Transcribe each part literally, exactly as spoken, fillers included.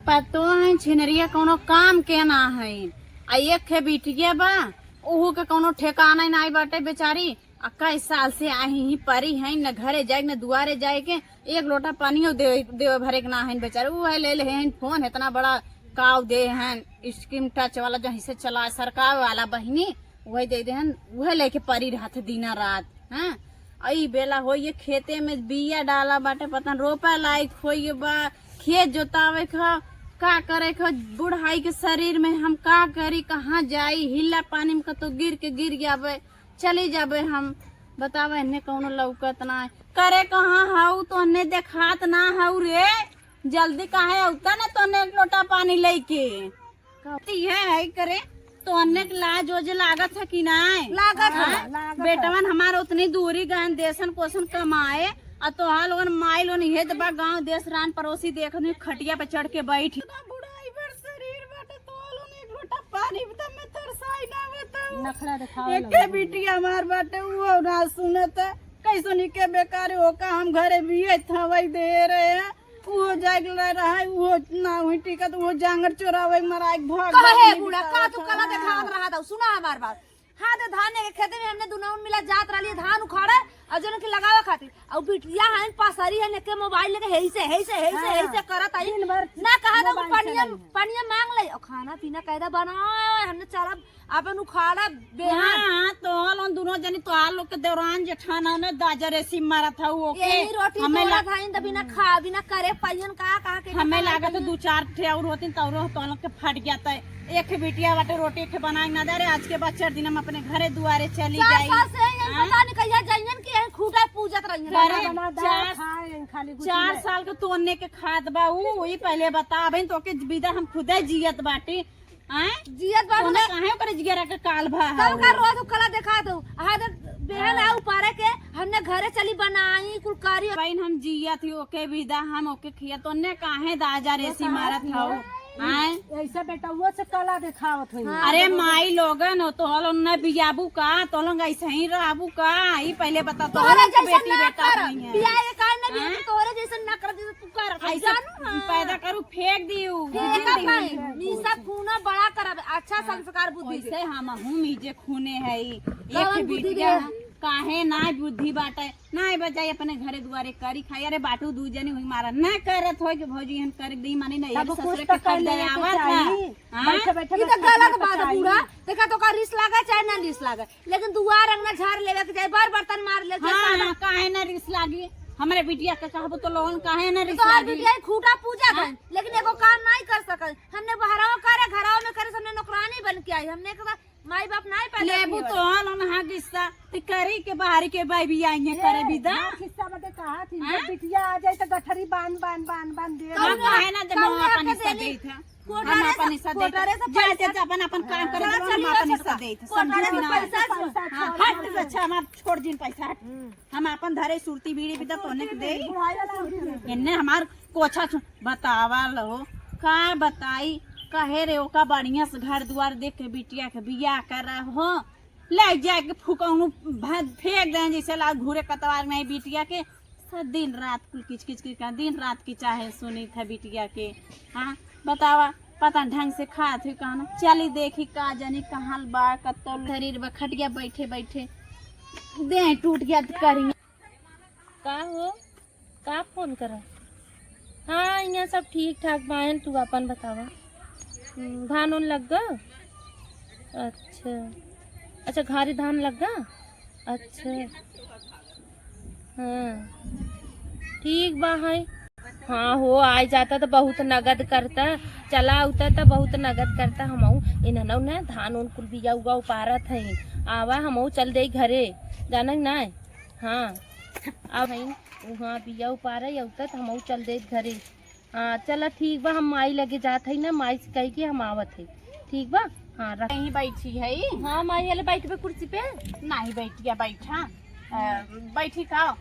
पतो है छिनरिया कौनो काम के ना है। आ एक खे बिटिया बा, ओहू के कौनो ठेकाना ही नाई बाटे बेचारी। आ कई साल से आही ही परी है, न घरे जाए न दुआरे जाए के, एक लोटा पानियो दे, देवे भरे के ना है बेचारी। ऊ है ले ले हैं फोन, इतना बड़ा काव दे हैं, स्क्रीन टच वाला जो हिसे चला सरकार वाला बहिनी, वही दे दे हैं, वह लेके परी रहत है दिना रात। हाँ, आ ई बेला होइए खेते में बिया डाला बाटे, पता न रोपा लायक होइए बा, खेत जोतावे का, का करे का, बुढ़ाई के शरीर में हम का करी, कहाँ जाई, हिल्ला पानी में कतो गिर के गिर जाबे, चली जाबे हम। बतावे, एन्ने कौनो लौकत ना। करे कहाँ हऊ, तोहने देखात ना हऊ रे, जल्दी काहे अउता ना तोहने एक लोटा पानी लेके। कहती है, है करे, तोहने के लाज ओज लागत है कि नाय? लागत है, हाँ? लागत है। बेटवन हमार उतनी दूरी गहन देसन कोसन कमाए, आ तोहार लोगन माई लोगन इहे त बा गाँव देस रान पड़ोसी देखत नहीं, खटिया पे चढ़ के बैठ। इतना बुढ़ाई भर शरीर बाटे, तोहार लोगन एक लोटा पानी भी तब में तरसाई ना बताऊ। नखरा देखावे एके लगल। बिटिया हमार बाटे, उहो ना सुनत है। कैसो निके बेकार ओका हम घरे बिये थवई दे रहे हैं। उहो जाए के ले रहा है, उहो ना हुई टिकत, उहो जांगर चोरावे मराए के भाग काहे भाग बूढ़ा, का तू कला देखावत रहा था? सुना हमार बात। हाँ, तो धान के खेते में हमने दुनाउन मिला जात रहली धान उखाड़े और जन के लगावे खातिर। और बिटिया है पसरी है लेके मोबाइल लेके हेई से, हेई से, हेई से, हाँ। हेई से करत आई। दिन भर ना कहा था मोबाइल पनिया, चलाई है। पनिया मांग ले और खाना पीना कैदा बनाओ, हमने चला अपन उखाड़ा बेहान। हाँ, हाँ, तो लोग दोनों जनी तोहार लोग के दौरान जेठान है ना, दाजा रेसी मारत हऊ ओके। यही रोटी हमें तोड़ा ला- था इन, तभी ना खा, बिना करे पाइयन का, का के हमें का लागत है पाइयन। दो चार ठे और होती तो और तो लोग के फट गया था। एक बिटिया बाटे रोटी एक बना के ना दे रे, आज के बाद चार दिन हम अपने घरे दुआरे चली चार जाई। साल से यही हाँ? पता नहीं कहिया जाइयन कि यही खूटा पूजत रहियन। अरे, बना, बना, दाल चार, खाए, खाली गुटी चार में। साल के तोने के खात बा ऊ, ई पहले बता, बहन तो के विदा हम खुदे जियत बाटी। आय? जियत बाटू तोने ना। काहे ओकरे जियरा के काल भा तब हऊ? का रोज उकला देखा दो। हाँ, तो बेहन हाँ। आ उपारे के, हमने घरे चली बनाई, कुल करी। बहन, हम जियत ही ओके विदा, हम ओके खिया, तोने काहे दाजा रेसी मारत हऊ? आय? ऐसा बेटउआ से कला देखावत हई। हाँ, अरे तो माई लोगन हो, तो लोग न बियाबू का, तो लोग ऐसे ही रहबू का? ई पहले बता, तो तोहरे लोग के जैसन बेटी ना बेटा कर। नहीं है। बियाह के कारण ना बियाह, हाँ? तोहरे जैसन ना कर, जैसे तू कर, ऐसे जानू ना। पैदा करू, फेंक दियू। फेंका भाई, मीसा खूना बड़ा करब, अच्छा हाँ, संस्कार बुद्धि दे। वैसे हम हूँ मीजे खूने है ई। कवन एक बुद्धि बिटिया दे? काहे ना बुद्धि बाटे, ना बजाई अपने घरे दुआरे करी खाई। अरे बाटू दू जनी हुई मारा, ना करत होई कि भौजी हम कर दी माने ना, तब एक कुछ ससुर तो के कर ले खरीदे के आवत है। चाही। हाँ? बैठे, बैठे, ई तो बैठे, गलत बैठे, बात है बैठे, बूढ़ा। देखा तो का रिस लागे चाहे ना रिस लागे, लेकिन दुआर अंगना झाड़ लेवे के चाही, बार बर्तन मार ले, हाँ, हाँ, काहे ना रिस लागी? हमरे बिटिया के कहबो तो लोगन काहे ना रिस तोहार लागी? बिटिया खूटा पूजा हाँ? गए, लेकिन एगो काम नहीं कर सकल। हमने बहरावा करे, घरावा में करे, हमने नौकरानी बन के आई। हमने एक माई बाप नहीं पैदा लेबू किए तो वाला। हाल हम हाँ किस्सा, ते करी के बाहरी के बाई भी आई है करे विदा। हाँ, किस्सा बदे कहा थी, हाँ? जब बिटिया आ जाए तो गठरी बांध, बांध, बांध, बांध दे। हाँ, कौन काहे ना जब कौन हम आपन आपके हिस्सा देली? देत है। हम कोठारे आपन से, हिस्सा देत कोठारे है। से जा, जा, पैसा जा, अपन, अपन काम करे, हाँ, हम आपन हिस्सा देत है। समझू कोठारे कि से ना? पैसा हाँ, छोड़। हट, अच्छा, हमार छोड़ दिन पैसा, हट। हम्म। हम आपन धरे सुरती बीड़ी भी तो तोने के दे। बुढ़ाई वाला सुरती बीड़ी। इन्ने हमार कोछा छु-, बतावा लो, का बताई, कहे रे ओका बढ़िया से घर दुआर देख के बिटिया के बियाह कर हो, ले जाए के फुकौनू भ-, फेंक दें जैसे ला घूरे कतवार में बिटिया के। सब दिन रात कुल किच किच किच कर, दिन रात की चाहे सुनी था बिटिया के। हाँ, बतावा, पता ढंग से खात हुई कहना, चली देखी का जानी कहाँ बा, कत्तो शरीर बा, खटिया बैठे बैठे देह टूट गया तो करी। का हो, का फोन करा? हाँ, यहाँ सब ठीक ठाक बायन, तू अपन बतावा। हम्म, धान उन लग गा? अच्छा, अच्छा, घारी धान लग गा? अच्छा, हाँ, ठीक बा है। हाँ हो, आइ जाता तो बहुत नगद करता, चला उता तो बहुत नगद करता। हमहू इन्हनौ न धान उन कुल बिया उगा उपारत है। आवा, हमहू चल दे घरे, जानक ना। हाँ, अब है वहाँ बिया उपारे, उता तो हमहू चल दे घरे। हाँ, चला ठीक बा, हम माई लगे जात है ना, माई से कह के हम आवत है। ठीक बा? हाँ, रख। यहीं बैठी है? हाँ माई, अले बैठबे कुर्सी पे। नहीं बैठिया, बैठा। अ, बैठी का?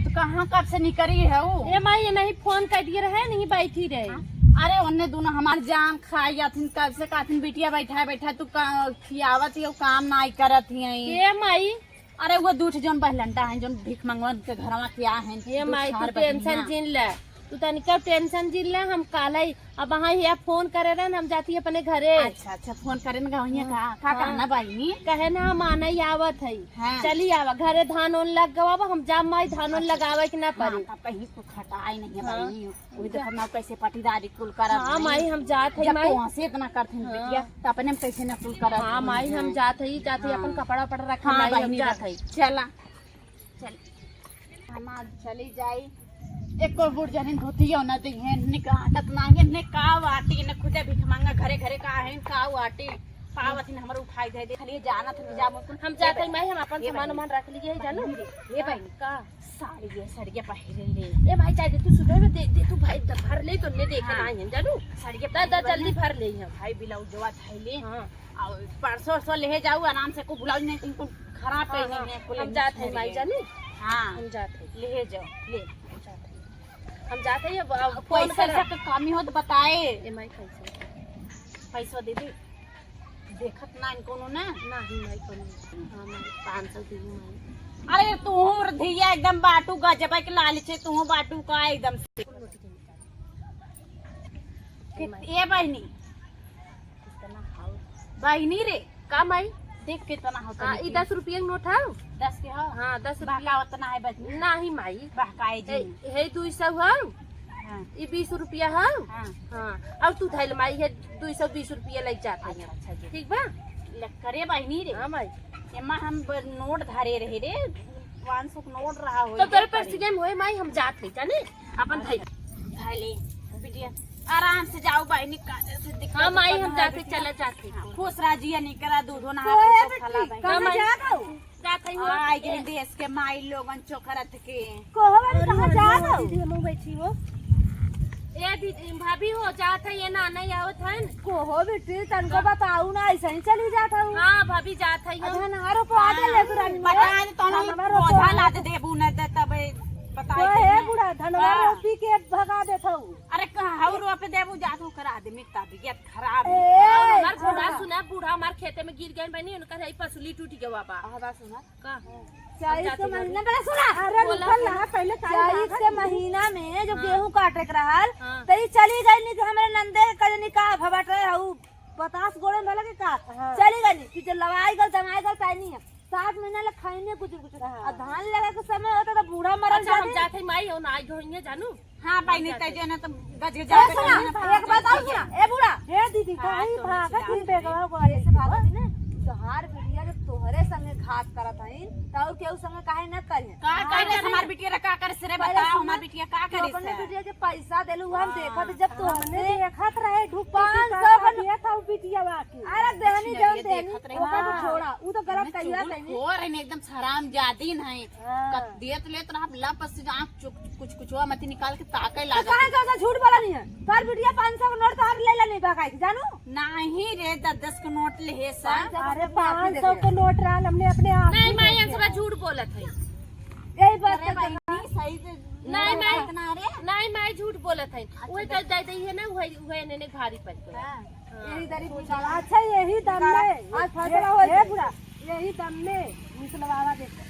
तू कहाँ कब से निकरी है वो? ए माई, ये नहीं फोन कर दिए रहे, नहीं बैठी रहे। हाँ? अरे उन्ने दोनों हमार जान खाई जाथिन, कब से कहथिन बिटिया बैठा है, बैठा है, तू का-, खियावत ही हो, काम नाई करत ही है। ए माई, अरे वो दूठ जौन बहलंटा है, जौन भीख मंगवन के घरवा के आ हैं, ये दूठ माई, तू सार टेंशन बहिनिया। जिन ले। तू तनिका tension जिन ले, हम काले अब वहाँ हिया फोन करे रहन, हम जात ही अपने घरे। अच्छा, अच्छा, फोन करे न गवइया हाँ, का, का हाँ। कहना बहिनी? कहे ना हम आना ही आवत है। हाँ। चली आवा, घरे धान ओन लग गवा बा, हम जाब माई धान ओन अच्छा, लगावे के ना हाँ, पड़ी। तब कहीं कुछ खटाई नहीं है हाँ। बहिनी। वही देखा ना कैसे पटीदारी कुल करत हाँ, नहीं। माई हम जात है जब माई। तोहसे इतना करथिन हाँ। बिटिया, तो अपने में कैसे न कुल करत हाँ, होई माई हैं। हम जात है, जात है हाँ। अपन कपड़ा वपड़ा रखे हाँ, माई हम बहिनी जात रख। है। चला। चल, हम आज चली जाई। एको बूढ़ जनिन धोतियो न दिहे, ने का आटत ना है, ने का वाटी, ने खुदे भीख मांगा घरे घरे का है, का वाटी, पावत ही न हमर उठाई दे दे, खाली जानत ही जा मुकुल। हम जाते हैं, माई, हम अपन सामान उमान रख लिए है, जानू? ये बहिनी, का? साड़ी ये, साड़िया पहिरे ले। ए माई, जाए दे, तू सुबह में दे दे, तू भाई द-, भर ले, तो ले दे के हाँ। ना है, जानू? साड़िया दा, दा, पहिरे जल्दी ना। भर ले हम। भाई ब्लाउजवा धइले। हाँ। और परसों, परसों ले जाऊ, आराम से को ब्लाउज नहीं, इनको खराब हाँ, पहनी हाँ, है, कुल हम जात है, माई जानी। हाँ। हम जात है। ले जाओ, ले। हम जात है। हम जात है, अब, अब अब फोन पैसा कर। वैसा के कमी हो तो बताए। ए माई, पैसा। पैसा दे दे। देखत ना इनको ना। नहीं, माई, कोनो। हाँ, माई, पाँच सौ दे दे, माई। अरे, तू धिया एकदम बाटू गजब के लालच है, तू बाटू का एकदम से। कि-, ए बहिनी, कितना हाउ? बहिनी रे, का माई? देख कितना हो हाँ, तनी ई के। दस रुपया के नोट हौ? दस के हो? हाँ, दस रुपया। बहका उतना है बहिनी? नाही माई। बहकाए जी। हे, हे दुई सौ हौ? हाँ। ई बीस रुपया हौ? हाँ। हाँ, और तू धैल माई है दुई सौ बीस रुपया लग जात है। अच्छा, अच्छा जी। ठीक बा? ले करे बहिनी रे। हाँ माई। एमा हम ब-, नोट धरे रहे रे, पाँच सौ के नोट रहा हो तो तोरे पास। गेम होए माई, हम जात है जाने। अपन भाई। भाई ले, बिटिया, आराम से जाओ, बहिनी, काजे से दिक्कत हाँ, माई, उत्पन्न हम हो, जाके बिटिया। चला जाते। हाँ, खुश रह जिया, निकरा, दूधो नहा कोहे के सब बेटी, फला, बहिनी। कहाँ हाँ, माई। जात हो? जात हई हो। आ, आई गई देश के माई लोगन चोखरत के। कोहो बेटी, कहाँ जात हो? दीदी, हम बैठी हो। ए दीदी, भाभी हो, जात है, ये ना, नहीं आवत है। कोहो बेटी, तनको बताऊ ना, ऐसे ही चली जात हो। हाँ, भाभी, जात है हो। अच्छा, ना, रो, पा दे ले, तू रानी बता दे, तो हम हमारा पौधा रोपा लाद देबू न दे, तबे बताई तो हे देना। बूढ़ा, धनवा हाँ। रोपी के भगा देत हऊ। अरे, कहाँ हऊ रोपे देबू, जा तो ओकर आदमी के तबीयत खराब है। ए, और हमार बूढ़ा हाँ। सुना, बूढ़ा हमार खेते में गिर गए बनी, उनका है पसली टूट गवा बा। हाँ, बात सुना। का? चालीस के महीना, पहले सुना। अरे, बोला रुकल सुना। रहा, पहले चालीस के महीना में जब हाँ। गेहूं काटे के रहल, हाँ। तो ई चली गई नहीं कि हमरे नंदे के कजनी का भबट रहे हऊ, बतास गोड़े में भला के का? हाँ। चली गई नहीं कि जो लवाई गल, दमाई गल, पानी है। सात महीना ले खाइने कुछ कुछ। हाँ। आ धान लगा के समय होता तो बूढ़ा मरल अच्छा, हम जाते। जाते माई, हो ना आई धोइए जानू। हाँ, बहिनी, तै जे ना तो गज गज ए, जाते सुना, करना। एक बात और सुना, ए बूढ़ा। हे दीदी, हाँ, कहीं तो भागत सुना। ही बेगवा को ऐसे भागत ही ना। तोहार बिटिया जब तोहरे संगे घात करत हईन, तो और केहू संगे काहे न करिहन? का, का हाँ, करे से हमार बिटिया रे, का करे से रे, पहले बताओ, सुना, हमार बिटिया का तू करे अपने से? बिटिया के पैसा देलू, हम हाँ। देखत, जब तू हमने हमसे देखत रहे, ढुक के पाँच सौ का का दिया था वो बिटिया बाकी। अरे, देहनी, अच्छा, जौन ये देहनी, देखत रहे। ओकर तो हाँ। छोड़ा, ऊ तो गलत हमने कहिया चुगल तनी। खोर है, एकदम हरामजादी नहीं। हाँ। कत-, देत लेत रहब, लप से आँख चुक-, कुछ, कुछ हुआ मत निकाल के ताके तो लागत। काहे का झूठ बोला नहीं है? तोर बिटिया पाँच सौ के नोट तोहर ले लेनी बा काहे के, जानू? नहीं रे, दस दस के नोट ले है सा। पाँच सौ अरे, के पाँच सौ के नोट रहल, हमने अपने आप नहीं, ही माई, देखे। हम सब झूठ बोलत है। यही बात अरे तो भाई, देखा। नहीं, सही से नहीं, नहीं। बात ना रे। नहीं, माई, झूठ बोलत है। अच्छा, वही तो दे दे है ना, वही, वही ने, ने भारी पड़ गया। हाँ। हाँ। यही दरी पूछा। अच्छा, यही दम में। आज फैसला हो हे गया। बूढ़ा, यही दम में निकलवावा देते।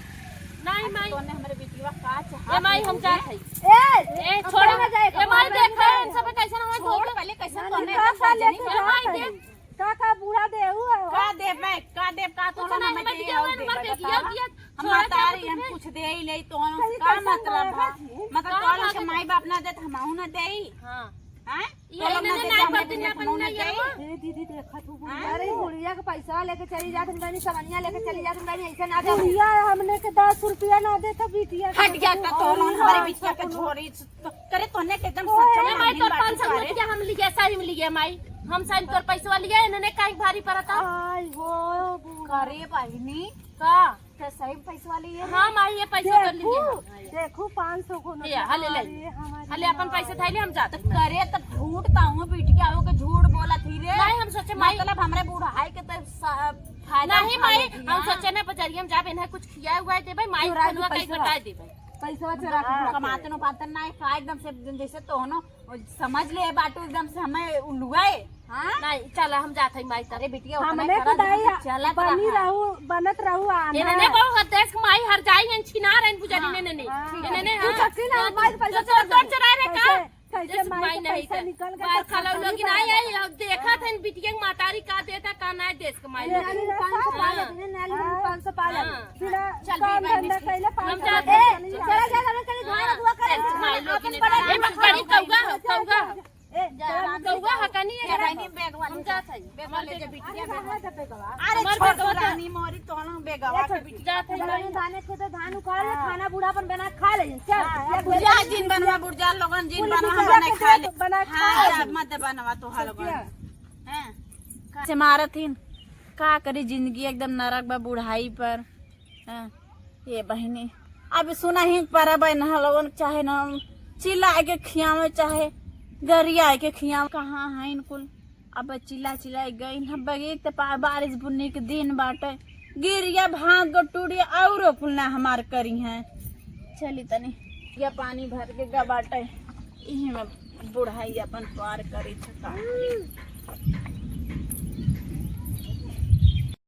नहीं, माई। तोने हमरे बिटिया का चाहा ए, माई, हम जात है। ए, ए, छोड़ा। ना जाए, ए, माई, देख रहे हैं, सब कैसे हमारे छोड़, धोखे। पहले कैसे ना, तोने ना, एकदम का लेके सजनी जात ए, माई, है? देख। का, का बूढ़ा देहू है हो? का देबे, का देब, का तो कुछ ना, ना, हमें हमें दे दिया हो, हुआ, देबे, हमारे बतावा। दिया, दिया, हम छोड़ा, मतारी, क्या हम कुछ दे ही ले, तो हम सही का कैसे मतलब मारा है? जी? मतलब का तोहन के मारा? माई बाप ना देत, हमहू ना देई। हाँ। हैं? ये तोहन ना इन्होंने देत, ना हमरे पति बिटिया ना को ना बनना देई। यार। ए दीदी, देखा तू हाँ? बुढ़िया रे, बुढ़िया के पैसा लेके चली जात, हम कहनी समनिया लेके चली जात, हम कहनी ऐसे ना जाओ। बुढ़िया हमने के दस रुपया ना देता बिटिया के। हट गया का तोहन हमारे बिटिया के झोरी तो करे तोने के एकदम ओए, सच्चा ए माई, मामी तोर बात पाँच सौ करे। रुपया हम लिए, सही में लिए माई। हम सही तोर पैसवा लिए, इन्होंने काहे भारी परता? आई हो बूढ़ा। करे बहिनी। का? ते सही में पैसवा लिए है? हाँ माई, ये पैसा तो देखू, लिए। देखू, पाँच सौ को नोट ये, हाँ, ले ले। अरे, हमारी हाँ, ले, अपन माँ। पैसा थाई ले, हम जाते तो हैं। करे तो झूठ ताऊ बिटिया हो के झूठ बोला थी रे। नहीं, हम सोचे माई। मतलब हमरे बूढ़ाई के तो स-, फायदा नहीं उठा माई, लेती हम है। सोचे ना बजरिया में जाबे ना कुछ खिया हुआ देबे, माई चुरा के फोनवा कहीं पैसा। बता देबे। पैसवा चोरा के हाँ, रख ले। कमाते नो पाते ना, का एकदम से जैसे तोहनो समझ ले बाटू, एकदम से हमें उलुआए। हाँ? नहीं, चला, हम जात हई माई तर। अरे बिटिया, हमने उतना तो दाई करा, चलत बनी रहा। रहू, बनत रहू आना। इन्हें बहुत देश के माई हर जाई, इन छिना रहन बुझारी हाँ, में इन्हें। हाँ। इन्हें तू हाँ। चक्की ना, तो, माई तो पैसा तो, तो चोर चोर दे। चोराए रहे का? कैसे, कैसे देश माई माई के नहीं पैसा कर। निकल गया बाहर तो खलौ लोग नहीं नहीं आई, अब देखा था इन बिटिया के मातारी का देता, का ना देश के माई ये लोग। नानी पाँच सौ पा हाँ। लेते हैं, नानी हाँ। पाँच सौ पा लेते हैं। हाँ। बिना चल, काम बेटा, धंधा कैले हम पाँच सौ जाते हैं। चला जा, हम कहीं घर हाँ। दुआ करें। देश के माई लोग ने। ए, बड़ी कौआ हो, कौआ हो। ए, जा, चल, हम कौआ है, कनी है, जा, जा। हम जात हई। बेगवा हमार ले जा, बेगवा। बिटिया अरे, बेगवा। अरे, हमार छोड़ बेगवा दे। रानी मोरी, तोहन बेगवा के बिटिया। जात हई, चल, रानी। धाने खेते धान उखाड़ ले, हाँ। खाना बूढ़ा अपन बना खा ले। चल, हाँ, या बुढ़िया जिन बनवा, बुढ़िया लोगन जिन कुल बनवा, बिटिया बना के खा ले। बना खा हाँ, ले। जा, मत बनवा तोहार लोगन। सत्या। हैं? से मारत हिन। का करी, जिंदगी एकदम नरक बा बुढ़ाई पर। हाँ, ये बहिनी, अब सुना ही परब है ना, लोगन चाहे ना चिल्लाए के खियावे, चाहे गरियाए के खियावे। कहाँ है इनकुल? अब चिल्ला चिल्ला गई ना, बगीच त पा-, बारिश बुन्नी के दिन बाटे, गिरिया भाग गो टूरिया औरो कुल ना हमार करी हैं। चली तनी, या पानी भर के गा बाटे, इही में बुढ़ाई अपन पार करी थका।